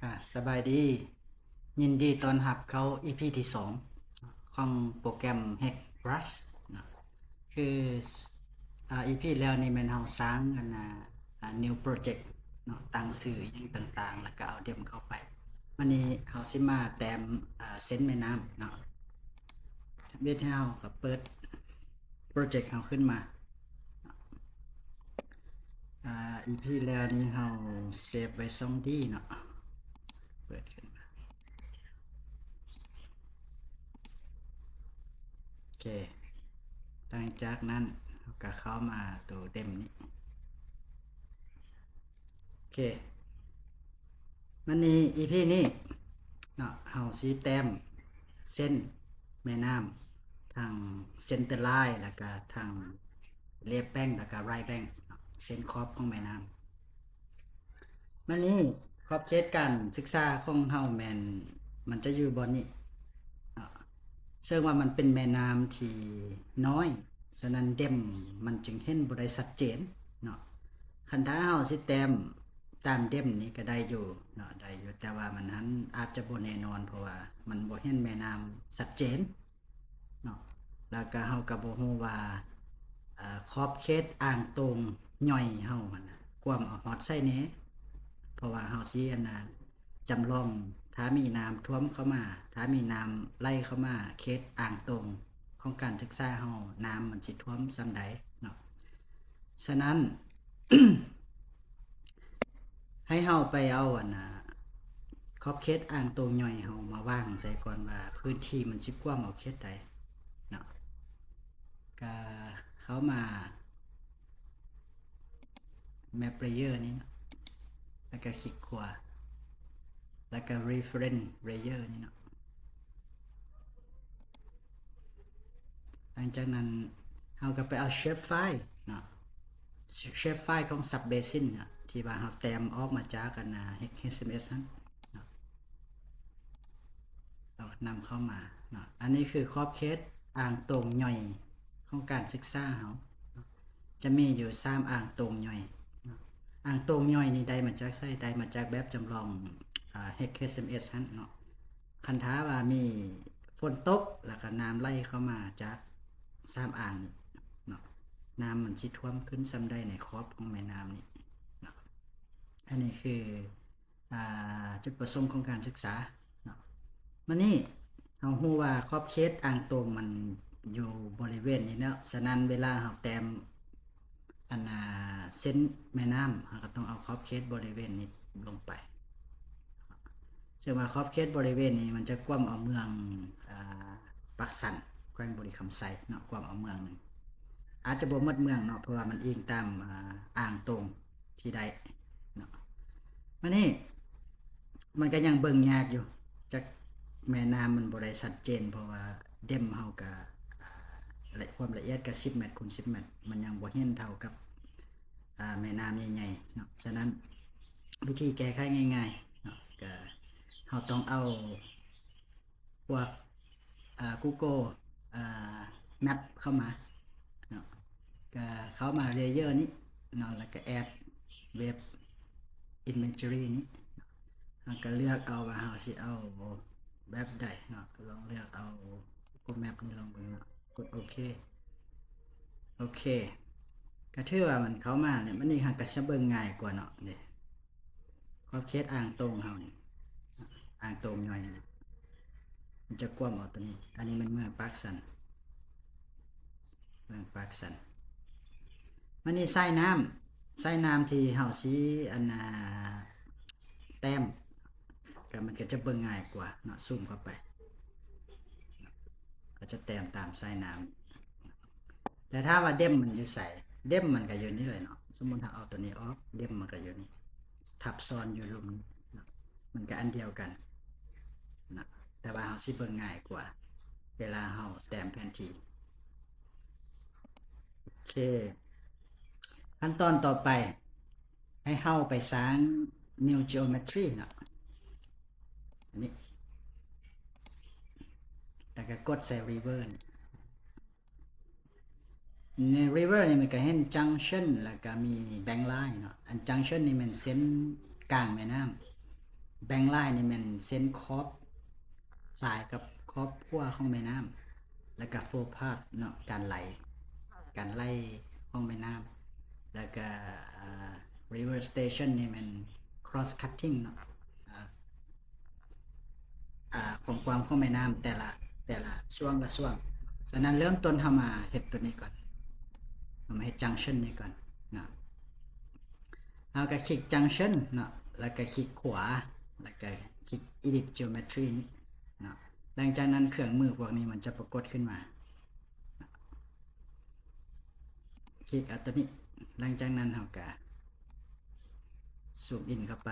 ອ່າ ສະບາຍດີ ຍິນດີຕ້ອນຮັບເຂົ້າ ອີພີ ທີສອງ ຂອງໂປຣແກຣມ Hex Brush ເນາະ. ຄື ອ່າ ອີພີ ແລ້ວນີ້ແມ່ນເຮົາສ້າງອັນນ່າ ອ່າ new project ເນາະ, ຕັ້ງຊື່ຫຍັງຕ່າງໆ ແລ້ວກໍເອົາ dem ເຂົ້າໄປ. ມື້ນີ້ເຮົາຊິມາແຕ້ມ ອ່າ ເສັ້ນແມ່ນ້ຳເນາະ. ເຮັດໃຫ້ເຮົາກໍເປີດ project ເຮົາຂຶ້ນມາ. ອ່າ ອີພີ ແລ້ວນີ້ເຮົາເຊບໄວ້ຊ່ອງ D ເນາະ, ເປີດຂຶ້ນມາ. ໂອເຄ ຫຼັງຈາກນັ້ນເຮົາກໍເຂົ້າມາໂຕ dem ນີ້. ໂອເຄ ມື້ນີ້ ອີພີ ນີ້ເນາະ ເຮົາຊິແຕ້ມເສັ້ນແມ່ນ້ຳ ທັງ center line ແລ້ວກະທັງ left bank ແລ້ວກະ right bank ເນາະ, ເສັ້ນຂອບຂອງແມ່ນ້ຳ. ມື້ນີ້ຂອບເຂດການສຶກສາຂອງເຮົາແມ່ນ ມັນຈະຢູ່ບ່ອນນີ້ເນາະ, ເຊິ່ງວ່າມັນເປັນແມ່ນ້ຳທີ່ນ້ອຍ, ສະນັ້ນ dem ມັນຈຶ່ງເຫັນບໍ່ໄດ້ຊັດເຈນເນາະ. ຄັນຖ້າເຮົາຊິແຕ້ມຕາມ dem ນີ້ກໍໄດ້ຢູ່ເນາະ, ໄດ້ຢູ່, ແຕ່ວ່າມັນຫັ້ນອາດຈະບໍ່ແນ່ນອນ ເພາະວ່າມັນບໍ່ເຫັນແມ່ນ້ຳຊັດເຈນເນາະ. ແລ້ວກໍເຮົາກໍບໍ່ຮູ້ວ່າ ເອີ ຂອບເຂດອ່າງໂຕ່ງຍ່ອຍເຮົາຫັ້ນນະ ກວມເອົາຮອດໃສແດ່, ເພາະວ່າເຮົາຊິອັນນະ ຈຳລອງ ຖ້າມີນ້ຳຖ້ວມເຂົ້າມາ, ຖ້າມີນ້ຳໄຫຼເຂົ້າມາເຂດອ່າງໂຕ່ງຂອງການສຶກສາເຮົາ, ນ້ຳມັນຊິຖ້ວມສ່ຳໃດເນາະ. ສະນັ້ນ ໃຫ້ເຮົາໄປເອົາອັນນະ ຂອບເຂດອ່າງໂຕ່ງຍ່ອຍເຮົາມາວາງໃສ່ກ່ອນວ່າ ພື້ນທີ່ມັນຊິກວມເອົາເຂດໃດເນາະ. ກະເຂົ້າມາ map layer ນີ້ເນາະ, ແລ້ວກະຄລິກຂວາ, ແລ້ວກະ reference layer ນີ້ເນາະ. ຫຼັງຈາກນັ້ນເຮົາກໍໄປເອົາ shape file ເນາະ, shape file ຂອງ sub basin ເນາະ ທີ່ວ່າເຮົາແຕ້ມອອກມາຈາກອັນນະ Hex HMS ຫັ້ນເນາະ. ເອົານຳເຂົ້າມາເນາະ. ອັນນີ້ຄືຂອບເຂດອ່າງໂຕ່ງຍ່ອຍຂອງການສຶກສາເຮົາເນາະ, ຈະມີຢູ່ສາມອ່າງໂຕ່ງຍ່ອຍເນາະ. ອ່າງໂຕ່ງຍ່ອຍນີ້ໄດ້ມາຈາກໃສ? ໄດ້ມາຈາກແບບຈຳລອງ ເອີ Hex HMS ຫັ້ນເນາະ. ຄັນຖ້າວ່າມີຝົນຕົກ ແລ້ວກໍນ້ຳໄຫຼເຂົ້າມາຈາກສາມອ່າງນີ້ເນາະ, ນ້ຳມັນຊິຖ້ວມຂຶ້ນສ່ຳໃດໃນຂອບຂອງແມ່ນ້ຳນີ້ເນາະ. ອັນນີ້ຄື ອ່າ ຈຸດປະສົງຂອງການສຶກສາເນາະ. ມານີ້ເຮົາຮູ້ວ່າຂອບເຂດອ່າງໂຕ່ງມັນຢູ່ບໍລິເວນນີ້ເນາະ, ສະນັ້ນເວລາເຮົາແຕ້ມອັນນາ ເສັ້ນແມ່ນ້ຳ ເຮົາກໍຕ້ອງເອົາຂອບເຂດບໍລິເວນນີ້ລົງໄປ. ເຊິ່ງວ່າຂອບເຂດບໍລິເວນນີ້ມັນຈະກວມເອົາເມືອງ ອ່າ ປາກຊັນ ແຂວງບໍລິຄຳໄຊເນາະ, ກວມເອົາເມືອງໜຶ່ງ, ອາດຈະບໍ່ໝົດເມືອງເນາະ ເພາະວ່າມັນອີງຕາມ ອ່າ ອ່າງໂຕ່ງ ທີ່ໄດ້ເນາະ. ມານີ້ມັນກໍຍັງເບິ່ງຍາກຢູ່, ຈັກແມ່ນ້ຳມັນບໍ່ໄດ້ຊັດເຈນ ເພາະວ່າ dem ເຮົາກໍ ອ່າ ຄວາມລະອຽດກໍສິບແມັດຄູນສິບແມັດ, ມັນຍັງບໍ່ເຫັນເທົ່າກັບ ອ່າ ແມ່ນ້ຳໃຫຍ່ໆເນາະ. ສະນັ້ນວິທີແກ້ໄຂງ່າຍໆເນາະ ກໍເຮົາຕ້ອງເອົາ ພວກ ອ່າ Google ອ່າ Map ເຂົ້າມາເນາະ, ກະເຂົ້າມາ Layer ນີ້ເນາະ, ແລ້ວກະ Add Web Imagery ນີ້ເນາະ, ເຮົາກະເລືອກເອົາວ່າເຮົາຊິເອົາແບບໃດເນາະ, ລອງເລືອກເອົາ Google Map ນີ້ລອງເບິ່ງເນາະ, ກົດໂອເຄ. ໂອເຄ ກະຖືວ່າມັນເຂົ້າມາແລ້ວ, ບັດນີ້ເຮົາກະຈະເບິ່ງງ່າຍກວ່າເນາະ ນີ້ ຂອບເຂດອ່າງໂຕ່ງເຮົານີ້ ອ່າງໂຕ່ງຍ່ອຍນີ້ ມັນຈະກວມເອົາໂຕນີ້. ອັນນີ້ແມ່ນເມືອງປາກຊັນ ເມືອງປາກຊັນ. ມານີ້ສາຍນ້ຳ ສາຍນ້ຳທີ່ເຮົາຊິອັນນາ ແຕ້ມ ກໍມັນກໍຈະເບິ່ງງ່າຍກວ່າເນາະ, ຊູມເຂົ້າໄປ ກໍຈະແຕ້ມຕາມສາຍນ້ຳ. ແຕ່ຖ້າວ່າ dem ມັນຢູ່ໃສ? Dem ມັນກໍຢູ່ນີ້ເລີຍເນາະ. ສົມມຸດເຮົາເອົາຕົວນີ້ອອກ dem ມັນກໍຢູ່ນີ້ ທັບຊ້ອນຢູ່ລຸ່ມເນາະ, ມັນກໍອັນດຽວກັນເນາະ, ແຕ່ວ່າເຮົາຊິເບິ່ງງ່າຍກວ່າ ເວລາເຮົາແຕ້ມແຜນທີ່. ໂອເຄ ຂັ້ນຕອນຕໍ່ໄປ ໃຫ້ເຮົາໄປສ້າງ new geometry ເນາະ, ອັນນີ້ ແລ້ວກໍກົດໃສ່ river ນີ້. ໃນ river ນີ້ມັນກໍເຫັນ junction ແລ້ວກໍມີ bank line ເນາະ. ອັນ junction ນີ້ແມ່ນເສັ້ນກາງແມ່ນ້ຳ, Bank Line ນີ້ແມ່ນເສັ້ນຂອບສາຍກັບຂອບຂົວຂອງແມ່ນ້ຳ ແລ້ວກະ Footpath ເນາະ ການໄຫຼ ການໄຫຼຂອງແມ່ນ້ຳ ແລ້ວກະ River Station ນີ້ແມ່ນ Cross Cutting ເນາະ ອາ ອາ ຂອງຄວາມຂອງແມ່ນ້ຳແຕ່ລະ ແຕ່ລະຊ່ວງລະຊ່ວງ. ສະນັ້ນເລີ່ມຕົ້ນເຮົາມາເຮັດໂຕນີ້ກ່ອນ ເຮົາມາເຮັດ junction ນີ້ກ່ອນເນາະ. ເຮົາກະຄລິກ junction ເນາະ ແລ້ວກະຄລິກຂວາ ແລ້ວກະຄລິກ edit geometry ນີ້ເນາະ. ຫຼັງຈາກນັ້ນເຄື່ອງມືພວກນີ້ມັນຈະປາກົດຂຶ້ນມາ ຄລິກເອົາໂຕນີ້. ຫຼັງຈາກນັ້ນເຮົາກະ zoom in ເຂົ້າໄປ.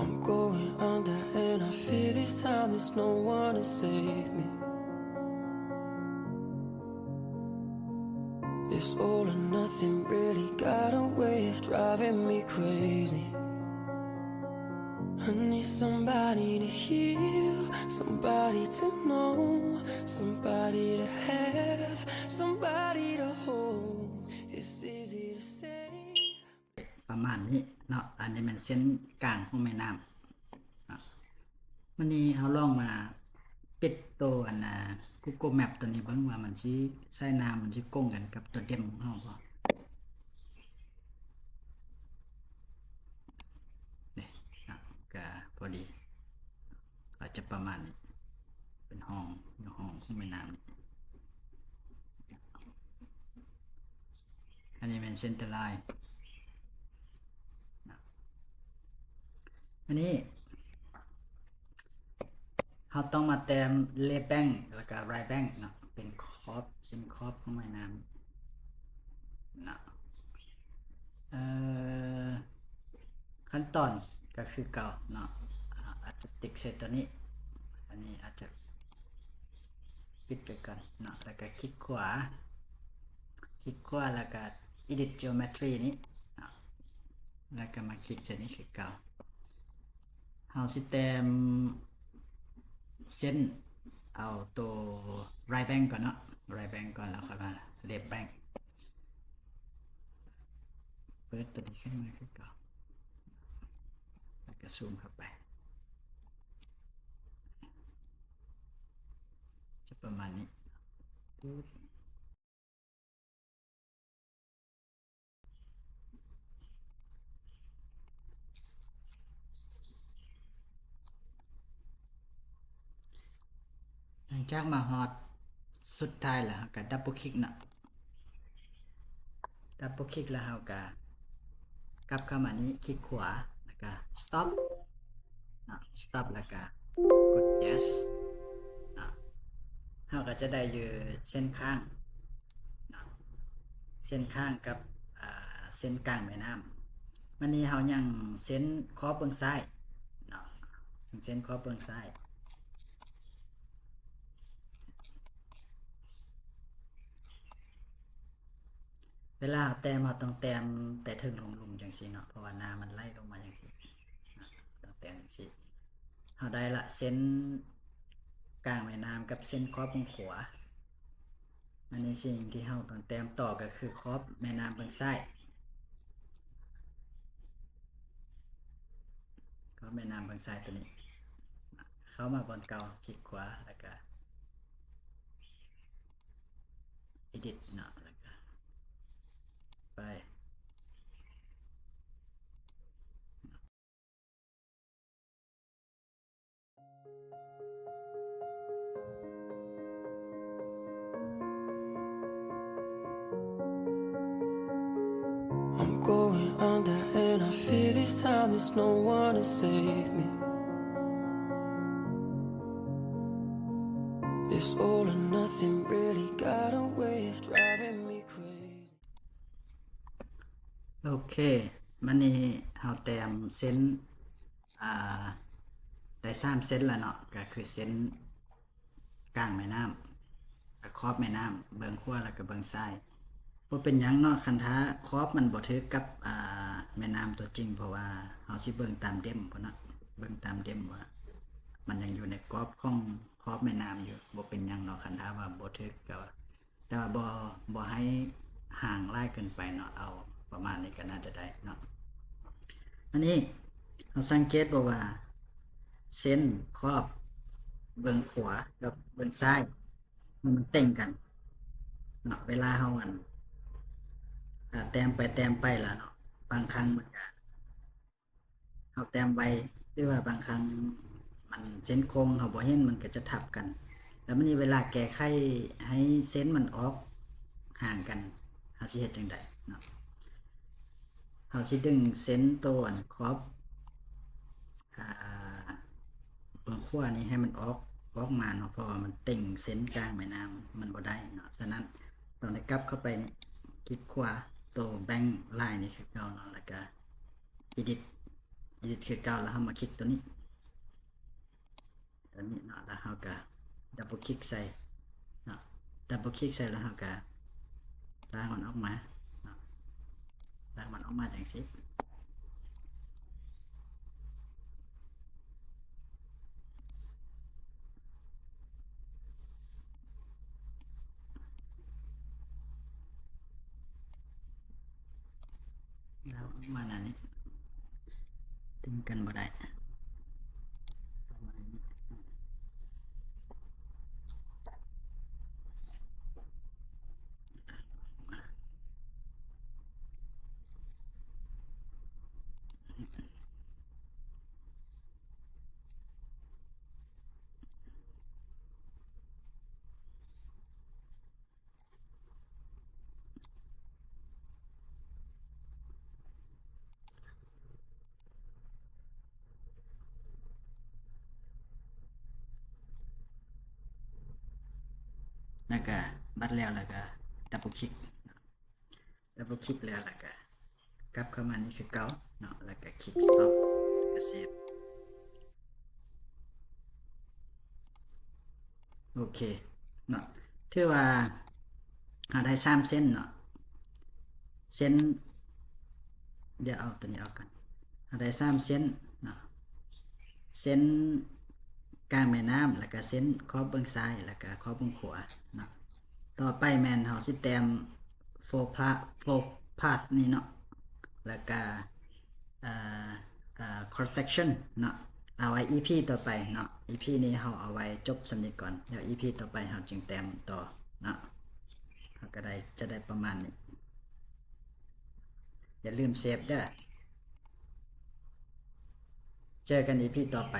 I'm going under and I fear this time there's no one to save me. This all or nothing really got a way of driving me crazy. I need somebody to hear, somebody to know, somebody to have, somebody to hold. It's easy to say. ປະມານນີ້ເນາະ ອັນນີ້ແມ່ນເສັ້ນກາງຂອງແມ່ນ້ຳເນາະ. ມື້ນີ້ເຮົາລອງມາປິດໂຕອັນນ່າ Google Map ໂຕນີ້ເບິ່ງວ່າມັນຊິ ສາຍນ້ຳມັນຊິກົງກັນກັບໂຕເດັມຂອງເຮົາບໍ່. ນີ້ນະ ກະພໍດີ ອາດຈະປະມານນີ້ ເປັນຮ່ອງ ຮ່ອງຂອງແມ່ນ້ຳນີ້. ອັນນີ້ແມ່ນ center line ນະ. ອັນນີ້ ເຮົາຕ້ອງມາແຕ້ມ left bank ແລ້ວກະ right bank ເນາະ ເປັນຂອບ ເສັ້ນຂອບຂອງແມ່ນ້ຳເນາະ. ເອີ ຂັ້ນຕອນກະຄືເກົ່າເນາະ ອາດຈະຕິກໃສ່ໂຕນີ້ ອັນນີ້ອາດຈະປິດໄປກ່ອນເນາະ ແລ້ວກະຄລິກຂວາ ຄລິກຂວາ ແລ້ວກະ edit geometry ນີ້ເນາະ ແລ້ວກະມາຄລິກໃສ່ນີ້ຄືເກົ່າ. ເຮົາຊິແຕ້ມເສັ້ນເອົາໂຕ right bank ກ່ອນເນາະ right bank ກ່ອນ ແລ້ວຄ່ອຍມາ left bank. ເປີດໂຕນີ້ຂຶ້ນມາຄືເກົ່າ ແລ້ວກະຊູມເຂົ້າໄປ ຈະປະມານນີ້. ຫຼັງຈາກມາຮອດສຸດທ້າຍແລ້ວ ເຮົາກະ double click ເນາະ double click ແລ້ວເຮົາກະກັບເຂົ້າມານີ້ ຄລິກຂວາ ແລ້ວກະ stop ເນາະ stop ແລ້ວກະກົດ yes ເນາະ. ເຮົາກະຈະໄດ້ຢູ່ເສັ້ນຂ້າງເນາະ ເສັ້ນຂ້າງກັບ ອາ ເສັ້ນກາງແມ່ນ້ຳ. ບາດນີ້ເຮົາຍັງເສັ້ນຂອບເບື້ອງຊ້າຍເນາະ ເສັ້ນຂອບເບື້ອງຊ້າຍ. ເວລາເຮົາແຕ້ມ ເຮົາຕ້ອງແຕ້ມແຕ່ເທິງລົງລຸ່ມຈັ່ງຊີ້ເນາະ ເພາະວ່ານ້ຳມັນໄຫຼລົງມາຈັ່ງຊີ້ເນາະ ຕ້ອງແຕ້ມຈັ່ງຊີ້. ເຮົາໄດ້ລະ ເສັ້ນກາງແມ່ນ້ຳກັບເສັ້ນຂອບເບື້ອງຂວາ. ອັນນີ້ສິ່ງທີ່ເຮົາຕ້ອງແຕ້ມຕໍ່ກະຄືຂອບແມ່ນ້ຳເບື້ອງຊ້າຍ ຂອບແມ່ນ້ຳເບື້ອງຊ້າຍໂຕນີ້ ເຂົ້າມາບ່ອນເກົ່າ ຄລິກຂວາ ແລ້ວກະ edit ເນາະ ແລ້ວກະໄປ. I'm going under and I fear this time there's no one to save me. This all or nothing really got a way of driving me crazy. ໂອເຄ ບາດນີ້ເຮົາແຕ້ມເສັ້ນ ອາ ໄດ້ສາມເສັ້ນລະເນາະ ກະຄືເສັ້ນກາງແມ່ນ້ຳ ກະຂອບແມ່ນ້ຳ ເບື້ອງຂວາ ແລ້ວກະເບື້ອງຊ້າຍ. ບໍ່ເປັນຫຍັງເນາະ ຄັນຖ້າຂອບມັນບໍ່ຖືກກັບ ອາ ແມ່ນ້ຳຕົວຈິງ ເພາະວ່າເຮົາຊິເບິ່ງຕາມເດັມພຸ້ນນະ ເບິ່ງຕາມເດັມວ່າມັນຍັງຢູ່ໃນກອບຂອງ ຂອບແມ່ນ້ຳຢູ່ ບໍ່ເປັນຫຍັງເນາະ ຄັນຖ້າວ່າບໍ່ຖືກກໍ ແຕ່ວ່າບໍ່ ບໍ່ໃຫ້ຫ່າງຫຼາຍເກີນໄປເນາະ ເອົາປະມານນີ້ກໍໜ້າຈະໄດ້ເນາະ. ອັນນີ້ເຮົາສັງເກດບໍ່ວ່າ ເສັ້ນຂອບເບື້ອງຂວາກັບເບື້ອງຊ້າຍ ມັນເຕັງກັນເນາະ ເວລາເຮົາ ອັນ ອາ ແຕ້ມໄປແຕ້ມໄປລະເນາະ ບາງຄັ້ງມັນກະ ເຮົາແຕ້ມໄວ ຫຼືວ່າບາງຄັ້ງມັນເສັ້ນໂຄ້ງເຮົາບໍ່ເຫັນ ມັນກໍຈະທັບກັນ ແລ້ວບັດນີ້ເວລາແກ້ໄຂໃຫ້ເສັ້ນມັນອອກຫ່າງກັນ ເຮົາຊິເຮັດຈັ່ງໃດເນາະ? ເຮົາຊິດຶງເສັ້ນໂຕອັນຂອບ ອາ ເບື້ອງຂວານີ້ໃຫ້ມັນອອກ ອອກມາເນາະ ເພາະວ່າມັນເຕັງເສັ້ນກາງແມ່ນ້ຳມັນບໍ່ໄດ້ເນາະ. ສະນັ້ນຕ້ອງໄດ້ກັບເຂົ້າໄປນີ້ ຄລິກຂວາ ໂຕແບ່ງລາຍນີ້ຄືເກົ່າເນາະ ແລ້ວກະ edit edit ຄືເກົ່າ ແລ້ວເຮົາມາຄລິກໂຕນີ້ ໂຕນີ້ເນາະ ແລ້ວເຮົາກະ double click ໃສ່ເນາະ double click ໃສ່ ແລ້ວເຮົາກະ ລາກມັນອອກມາເນາະ ລາກມັນອອກມາຈັ່ງຊີ້. ແລ້ວມາໜ້ານີ້ ເຕັງກັນບໍ່ໄດ້ ປະມານນີ້ ແລ້ວກະບັດແລ້ວ ແລ້ວກະ double click double click ແລ້ວ ແລ້ວກະກັບເຂົ້າມານີ້ຄືເກົ່າເນາະ ແລ້ວກະຄລິກ stop ແລ້ວກະ save. ໂອເຄເນາະ ຖືວ່າເຮົາໄດ້ສາມເສັ້ນເນາະ ເສັ້ນ ດຽວເອົາໂຕນີ້ອອກກ່ອນ ເຮົາໄດ້ສາມເສັ້ນເນາະ ເສັ້ນກາງແມ່ນ້ຳ ແລ້ວກະເສັ້ນຂອບເບື້ອງຊ້າຍ ແລ້ວກະຂອບເບື້ອງຂວາເນາະ. ຕໍ່ໄປແມ່ນເຮົາຊິແຕ້ມ four path four path ນີ້ເນາະ ແລ້ວກະ ເອີ ເອີ cross section ເນາະ ເອົາໄວ້ EP ຕໍ່ໄປເນາະ EP ນີ້ເຮົາເອົາໄວ້ຈົບສ່ຳນີ້ກ່ອນ ແລ້ວ EP ຕໍ່ໄປເຮົາຈຶ່ງແຕ້ມຕໍ່ເນາະ ເຮົາກະໄດ້ ຈະໄດ້ປະມານນີ້ ຢ່າລືມ save ເດີ ເຈີກັນ EP ຕໍ່ໄປ.